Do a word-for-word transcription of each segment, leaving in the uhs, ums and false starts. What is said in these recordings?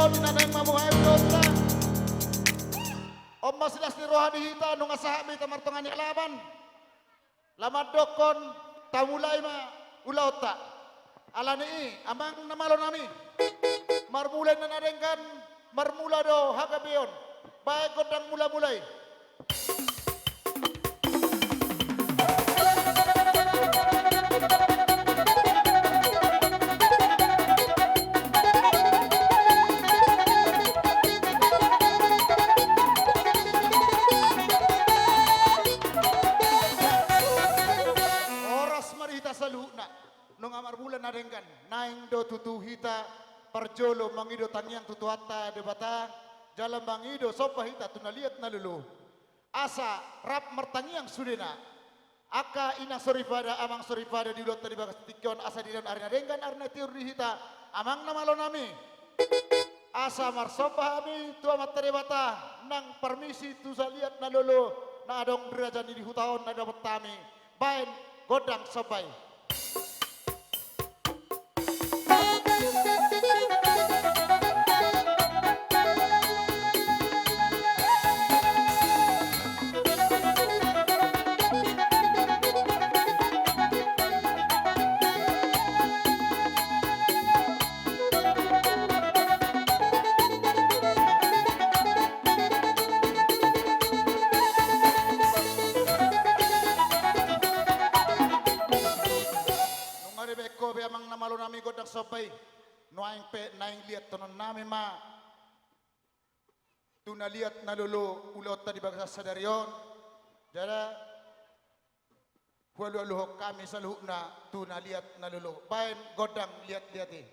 Tina naeng mamuhai ulaonta. On ma silas ni roha di hita, nunga sahat ma hita martonga ni alaman. Laho mandokkon, tamulai ma ulaonta. Alani i, amang na malo nami, marmula inna na denggan, marmula do hagabeon. Baen gondang mula-mula i. Horas ma di hita saluhutna. Nunga marmula na denggan, naeng do tutu hita parjolo mangido tangiang tu Tuhanta Debata, jala mangido somba hita tu na liat na lolo. Asa rap martangiang sudena angka inang soripada, amang soripada di ulaonta di bagas tingki on, asa dilehon ari na denggan, ari na tiur di hita, amang na malo nami. Asa marsomba hami tu Amanta Debata nang parmisi tu saliat na lolo na adong di raja ni di huta on na dapot hami. Baen gondang somba i. Nunga dibaen ho be, amang na malo nami, gondang somba i. Nuaeng pe naeng liathononnami ma tu na liat na lolo ulaonta di bagasan sadari on. Jala hualualuhon hami saluhutna tu na liat na lolo. Baen gondang liatliat i.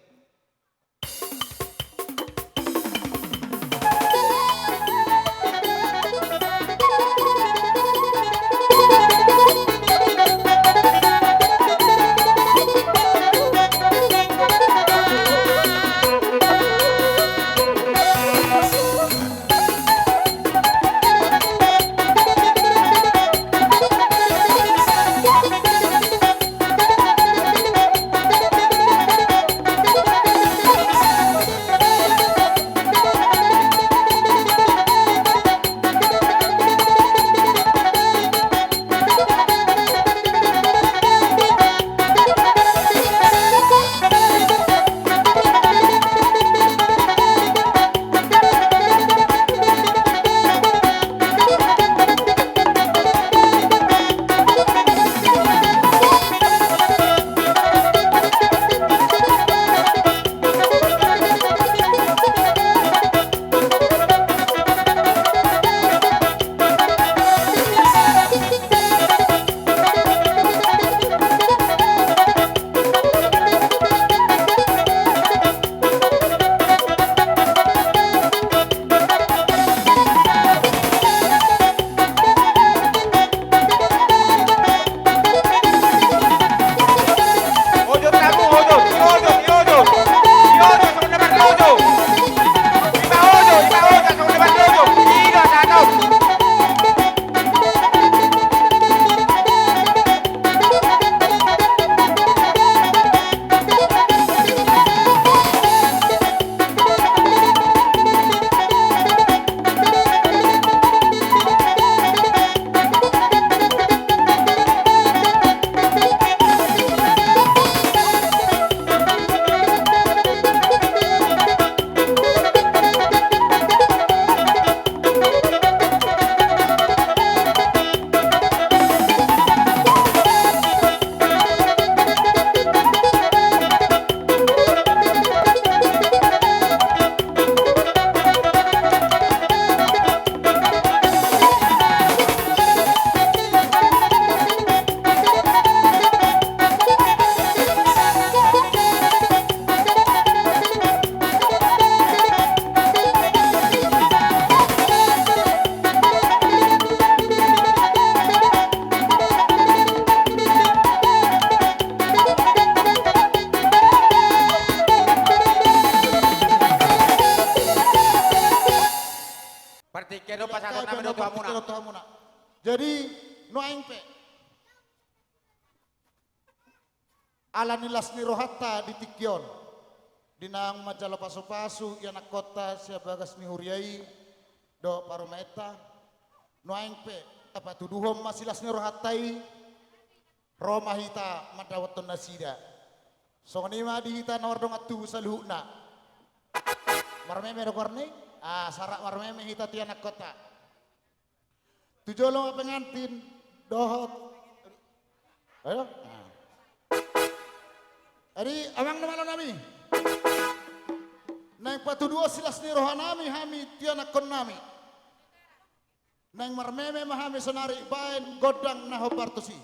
Partingkian on pasahaton nami do tu hamuna. Jadi, nuaeng pe, ala ni las ni rohanta di tingki on, Di naung manjalo pasupasu ianakkonta sian bagas ni huria i dohot parumaenta, nuaeng pe tapatuduhon ma silas ni rohanta i, ro ma hita mandapothon nasida. Songon i ma di hita na mardongan tubu saluhutna. Marmeme do goarna i? Ah, sarak marmeme hita tu ianakkonta. Tu jolo ma pengantin dohot. Ayo. Nah. Jadi, amang na malo nami. Naeng patuduhon silas ni roha nami hami tu ianakkon nami. Naeng marmeme ma hami sonari baen gondang na hombar tusi.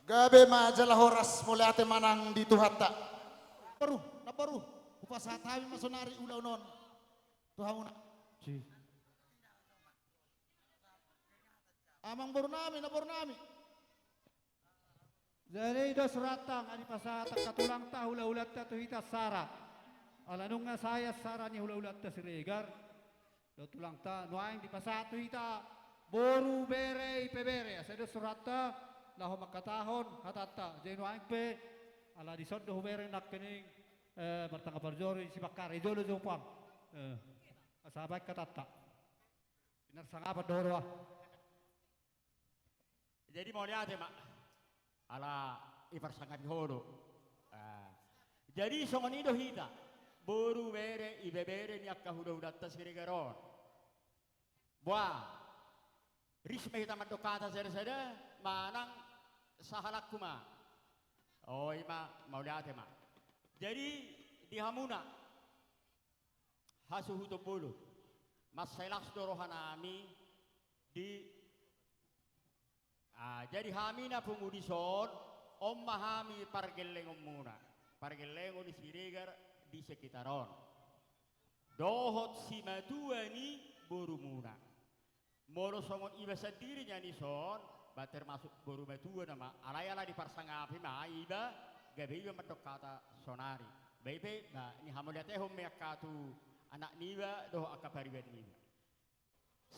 Gabe ma jala horas, mauliate ma nang di Tuhanta. Boru, namboru, hupasahat hami ma sonari ulaon on tu hamuna. Amang boru nami, namboru nami. Jadi dos rohanta, nga dipasahat angka tulangta hulahulanta tu hita Sara. Ala nunga sae sara ni hulahulanta Siregar dohot tulangta, nuaeng dipasahat tu hita boru, bere, ibebere. Asa dos rohanta laho mangkatahon hatanta. Jadi nuaeng pe ala dison do hubereng nangkining, eh, martangga parjolo di Sibangkara, i jolo jopang. Eh, asa baen hatanta. Pinarsangapan do ho roha. Jadi mauliate ma. Ala iparsangapi ho do. Ah. Jadi songon i do hita, boru, bere, ibebere ni angka hulahulanta Siregar on. Boa, ris ma hita mandok hata sadasada manang sahalakku ma. O, i ma, mauliate ma. Jadi di hamuna, Hasuhuton bolon. Mansai las do rohanami di, ah, jadi hami na pungu dison, on ma hami pargellengonmuna, pargellengon ni Siregar di sekitar on. Dohot simatua ni borumuna. Molo songon iba sandiri nian dison, ba termasuk boru matua nama, alai ala diparsangapi ma iba, gabe iba mandok hata sonari. Ba i pe, ba ni hamauliatehon ma i angka tu anak niba, dohot angka pariban niba.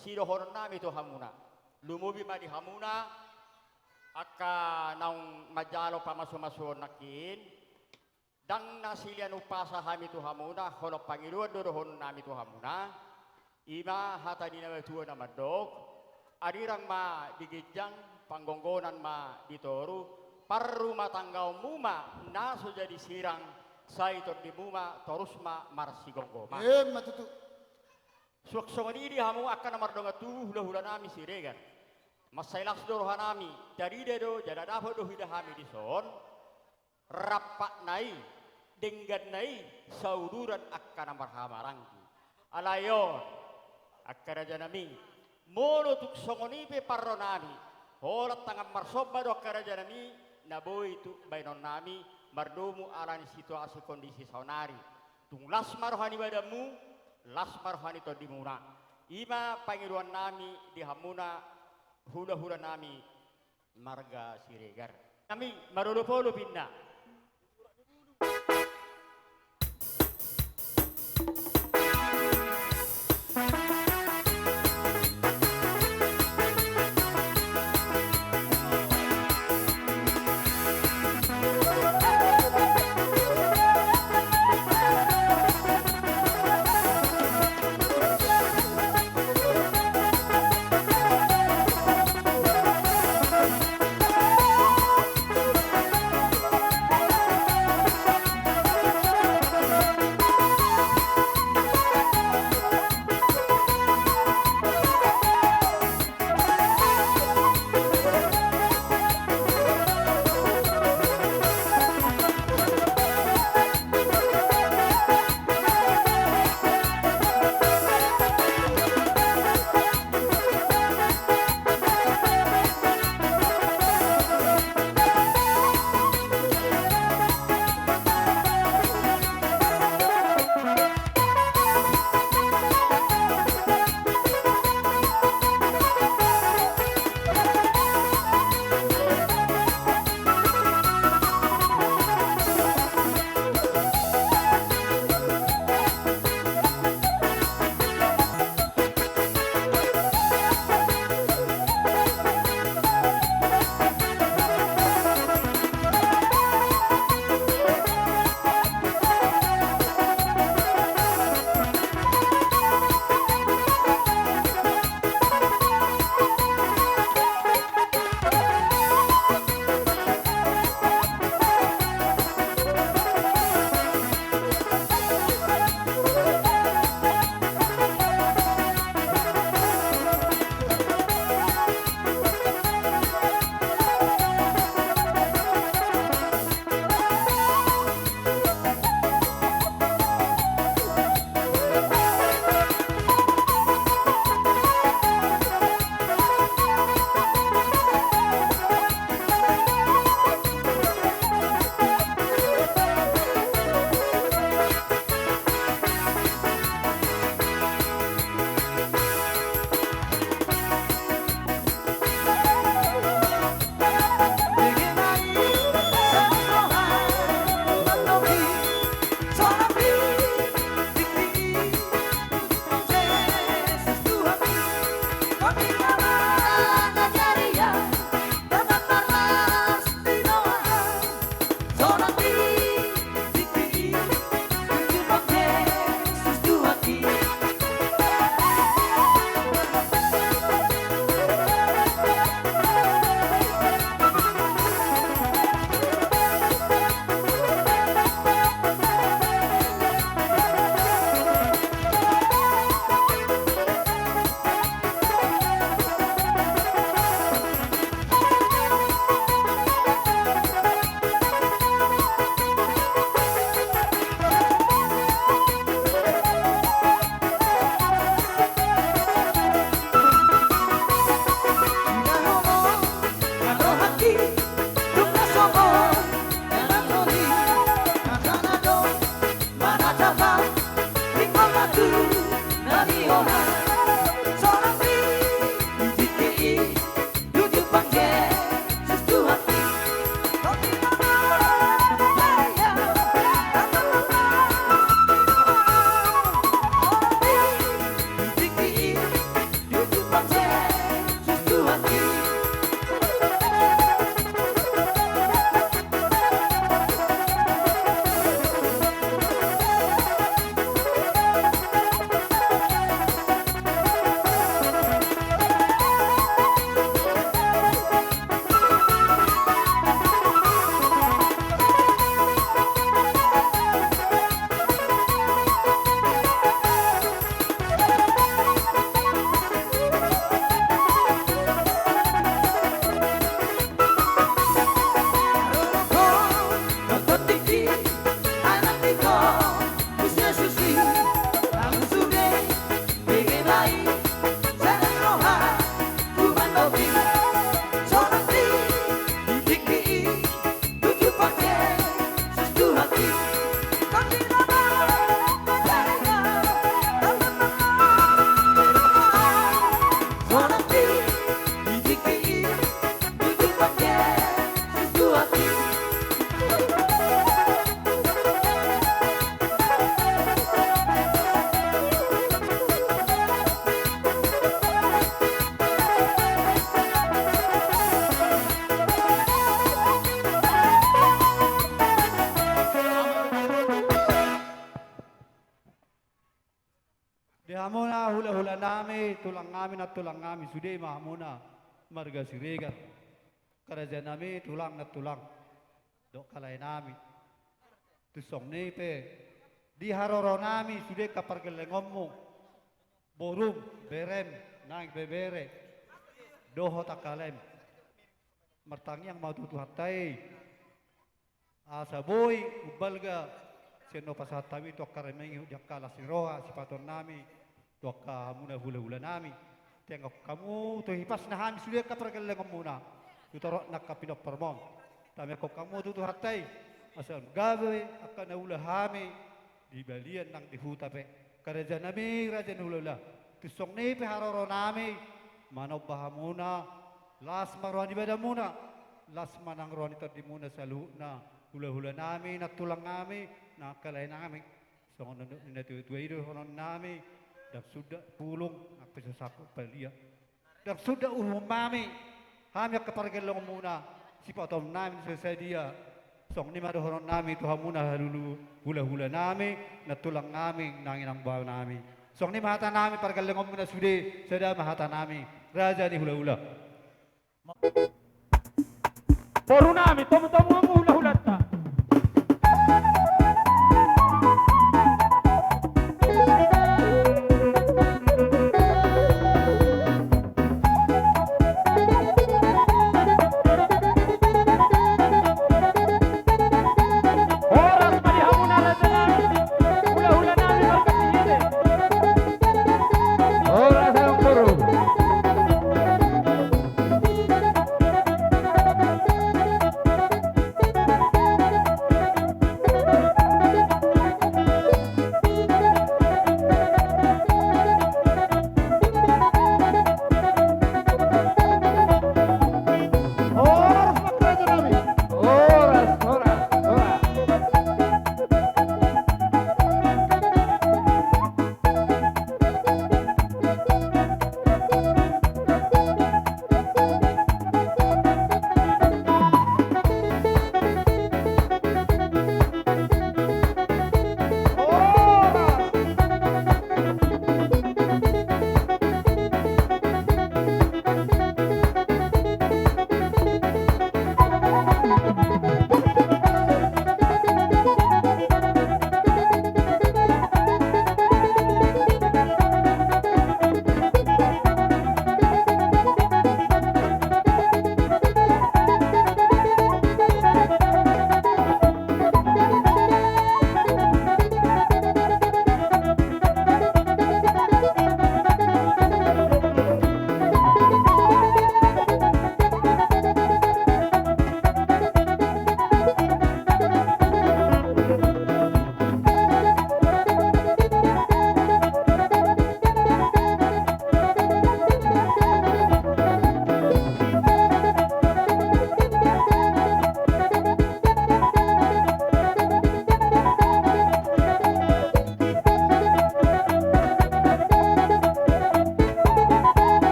Sidohononnami tu hamuna. Lumobi ma di hamuna, angka naung manjalo pamasumasuon nangkin, ndang na silean umpasa hami tu hamuna, holan pangidoan do dohononnami tu hamuna, i ma hata ni na matua na mandok, arirang ma di ginjang, panggonggonan ma di toru, parrumatanggaonmu ma na so jadi sirang, sai tondimu ma torus ma marsigomgoman. Emma tutu. Suang songon i di hamu angka na mardongan tubu hulahulanami Siregar. Mansai las do rohanami, tarida do, jala dapot do huida hami dison, rampakna i, dengganna i, sauduran angka na marhahamaranggi. Alai on, angka rajanami, molo tung songon i pe parronami, holan tangan marsomba do angka rajanami, na boi tu baenonnami, mardomu ala ni situasi kondisi saonari. Tung las ma roha ni badanmu, las ma roha ni tondimuna. I ma pangidoannami di hamuna hulahulanami marga Siregar. Nami marolopolop inna. Tulang nami, nantulang nami, sude ma hamuna marga Siregar. Angka raja nami, tulang nantulang dohot halai nami. Tung songon i pe di haroro nami sude angka pargellengonmu, borum, berem, nang ibebere dohot angka halem. Martangiang ma tu Tuhanta i asa boi umbalga sian na hupasahat hami tu angka remeng i di angka las ni roha, sipatupaon nami tu angka hamuna hulahula nami. Tangiangkon hamu tu hipasna hami sude angka pargellengonmuna tu torop ni angka pinomparmon. Tangiangkon hamu tu Tuhanta i asa gabe angka na ula hami di balian nang di huta pe. Angka raja nami, raja ni hulahula, tung songon i pe haroro nami manomba hamuna. Las ma roha ni badanmuna, las ma nang roha ni tondimuna saluhutna, hulahula nami, nantulang nami, nang angka halai nami. Songon nidok ni natuatua i dohonon nami: Ndang suda pulung, nang pe so sangkut palia. Ndang suda uhum hami, hami angka pargellengonmuna, sipatupaon nami na so sadia. Songon i ma dohonon nami tu hamuna hulahula nami, nantulang nami, nang inang boha nami. Songon i ma hata nami, pargellengonmuna sude, sada ma hata nami, raja ni hulahula. Boru nami, tomutomu hamu hulahulanta. Horas ma di hamuna raja nami, hulahula nami marga Sihite. Horas, amang boru.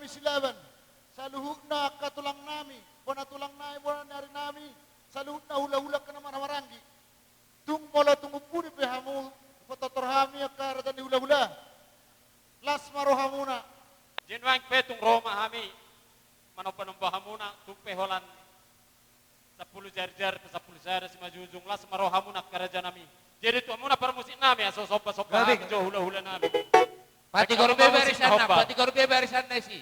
Silaban, saluhutna angka tulang nami, bona tulang nami, bona ni ari nami, saluhutna hulahula angka na marhahamaranggi. Tung molo tung umpudi pe hamu, hupatortor hami angka raja ni hulahula. Las ma rohamuna. Jadi nuaeng pe tung ro ma hami manombanomba hamuna, tung pe holan sampulu jarijari pe sampulu sada simanjujung, las ma rohamuna angka raja nami. Jadi tu hamuna parmusik nami, asa somba-somba hami jo hulahula nami. Patigor be barisan na, patigor be barisan na isi.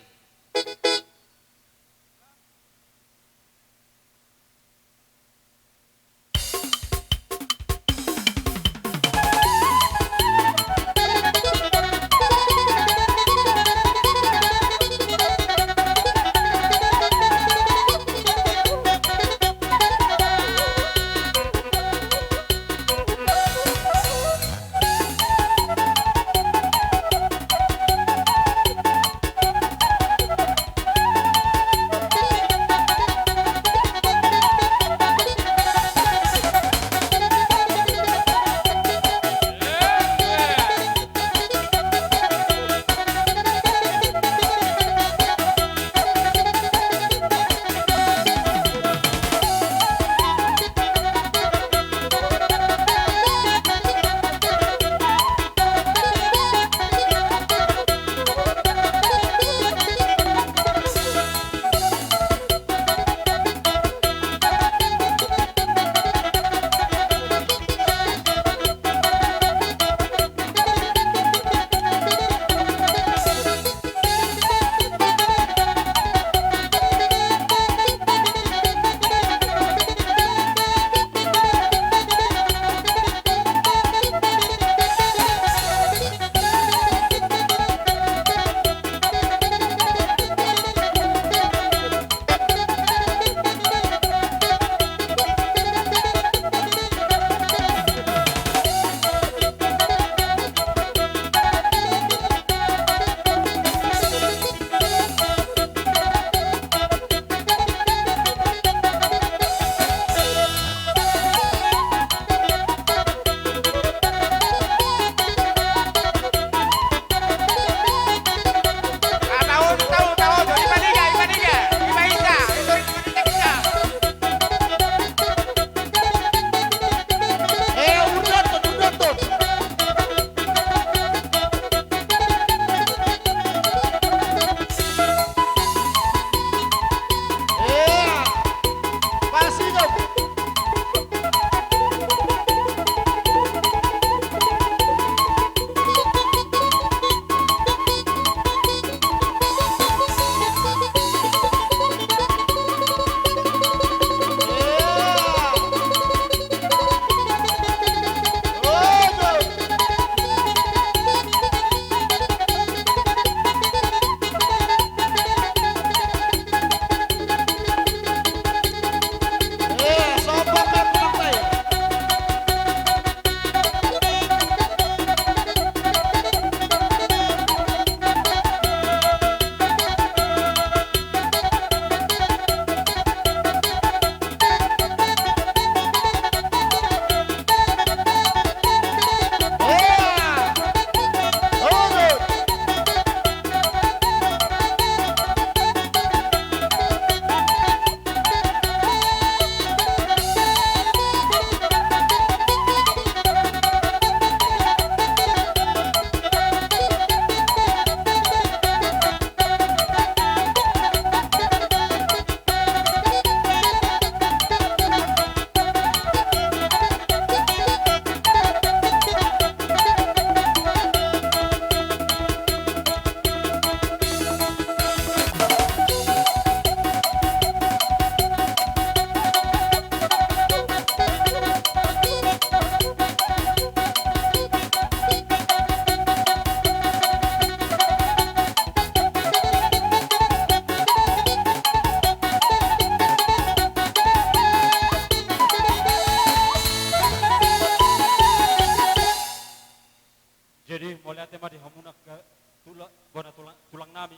Jadi mauliate ma di hamuna angka tula-, bona tulang, tulang nami,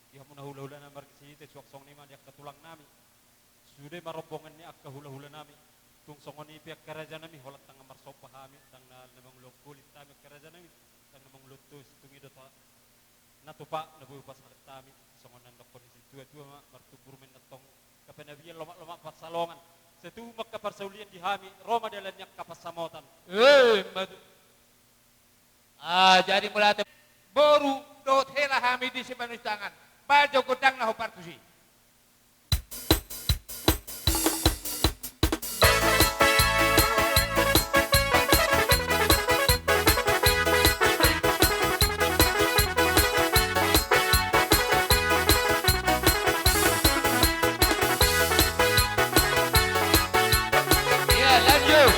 di hamuna hulahula nami marga Sihite, suang songon i ma di angka tulang nami. Sude ma rombongan ni angka hulahula nami. Tung songon i pe angka raja nami, holan ndang marsomba hami, ndang na, na mangulahon holong hami angka raja nami, ndang na mangulahon tosi, tung i do ta-, Na tupa na boi hupasahat hami, songon na nidokkon ni situa-tua ma, martumbur ma inna antong angka panabian, lomak-lomak pansalongan. Sai tubu ma angka parsaulian di hami, ro ma dalan ni angka pansamotan. Eh, matu. Ah, jadi mauliate boru dohot hela hami di sipanustangan. Bahen jo gondangna hombar tusi. Iya, lanjut.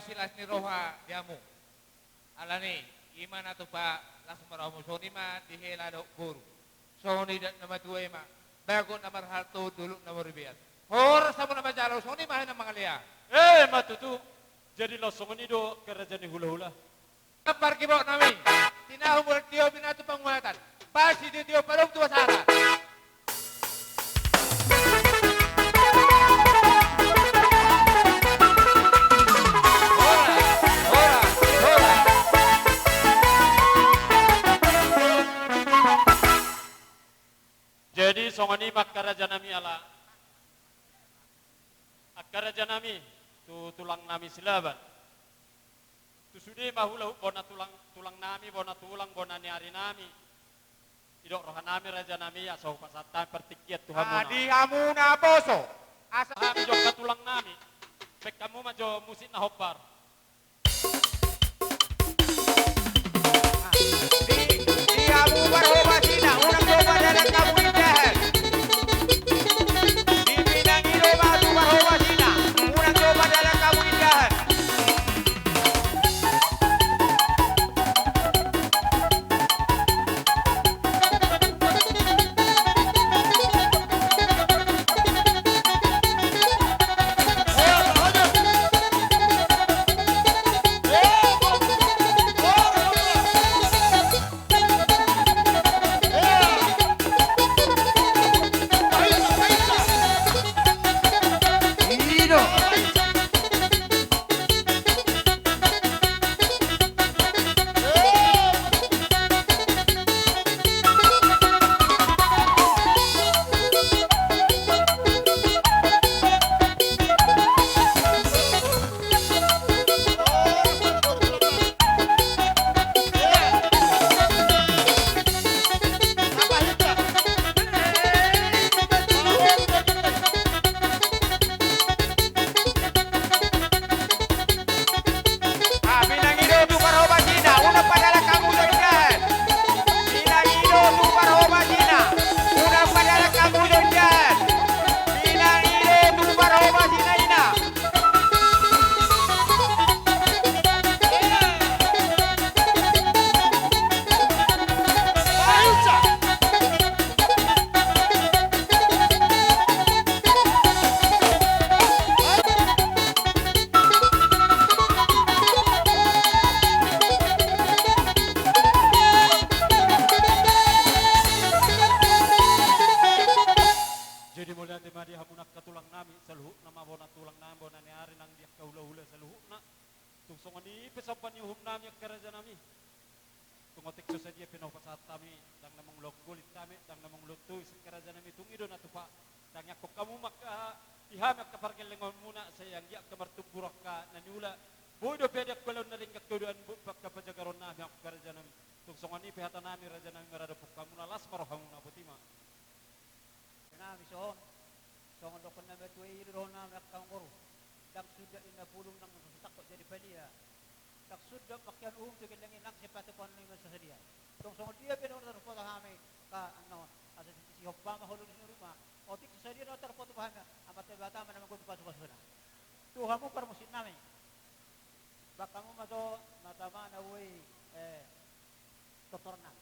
Silas ni roha di hamu. Alani i ma na tupa las ma rohamu, songon i ma di hela dohot boru. Songon i adat na matua i ma, bagot na marhalto, dolok na marbibiat. Horas hamu na manjalo, songon i ma hami na mangalean. E, ma tutu. Jadi laos songon i do angka raja ni hulahula. Pargibok nami, tinahu mulak tio binatu panguatan. Pasi di tio padom tu basara. Horas, horas, horas. Jadi songon i ma angka raja nami ala. Angka raja nami, tu tulang nami Silaban. Tu sude ma hula-, bona tulang, tulang nami, bona tulang, bona ni ari nami. Didok roha nami raja nami, asa hupasahat hami partingkian tu hamu. Ah, na di hamu na poso. Asa hami jo angka tulang nami. Baen hamu ma jo musik na hombar. Di, di hamu parhobasina, unang jo padalan hamu indahan. Di pinang i do ma tu parhobasina, unang jo padalan hamu indahan. Ah, pinang i do tu parhobasina, unang padalan hamu jo indahan. Pinang i do tu parhobasina, unang padalan hamu jo indahan. Pinang i do tu parhobasina ina. Jadi mauliate ma di hamu na angka tulang nami, saluhutna ma bona tulang nami, bona ni ari nang di angka hulahula saluhutna. Tung songon i pe somba ni uhum nami angka raja nami. Tung otik so sadia pe na hupasahat hami, ndang na mangulahon golit hami, ndang na mangulahon tois angka raja nami, tung i do na tupa. Tangiangkon hamu ma angka, di hami angka pargellengonmuna, sai anggiat angka martumbu roha angka na niula. Boi dope di angka ulaon na denggan keduaan, boi pe angka pajagaron nami angka raja nami. Tung songon i pe hata nami raja nami maradophon hamuna, las ma rohamuna, boti ma. Nami songon, songon dohonon na matua i, dohonon nami angka amangboru. Ndang sundat ninna pulung, ndang sangkot jadi palia. Ndang sundat mangkian uhum tu gellengi, ndang sipatupaon ni masa sadia. Tong songon dia pe na tarpoto hami angka annon, asa sihompa ma holo di sinuri ma. Otik sadia na tarpoto hami, Amanta Debata ma na manggohi pasupasuna. Tu hamu parmusik nami. Baen hamu ma jo na tama na boi, eh, tortoran nami.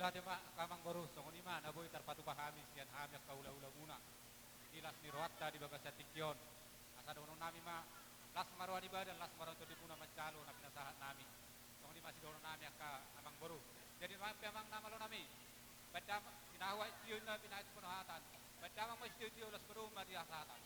Ate ma angka amangboru, songon i ma na boi tarpatupa hami sian hami angka hulahulamuna di las ni rohanta di bagasan tingki on. Asa dohonon nami ma, las ma roha ni badan, las ma roha ni tondimuna manjalo na pinasahat nami. Songon i ma sidohonon nami angka amangboru. Jadi nuaeng pe amang na malo nami, baen damang, pinahuat sitio na pinahuat sipanahatan. Baen damang ma sitio-tio, las ma domu ma di hasahatan.